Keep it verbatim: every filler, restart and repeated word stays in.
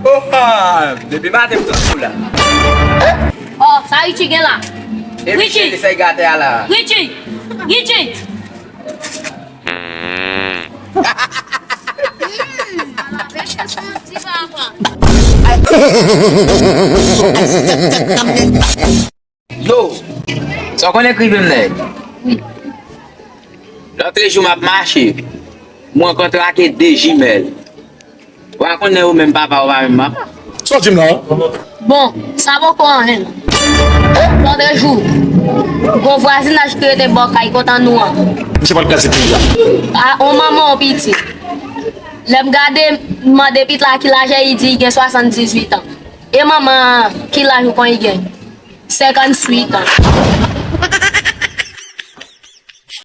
Oha! Depi maten m t ap kou la. Oh, sa Richie gen la? E Richie, li sèy gate a la. Richie! Richie! Yo, sa w konnen k rive m nèg? Lòtrejou m ap mache, m rankontre ak de jimèl. Ou pa konnen yo menm papa, ou pa menm manman. Sa w di m la? Bon, sa poko anyen. Lòtrejou, gon vwazinaj ki rete bò kay kote nou an. Misye pral kraze peyi a. A, on manman, on pitit. Lè m gade, m mande pitit la ki laj li, li di li gen swasanndizuit an. E manman an, ki laj ou kwè li gen? Senkantuit an.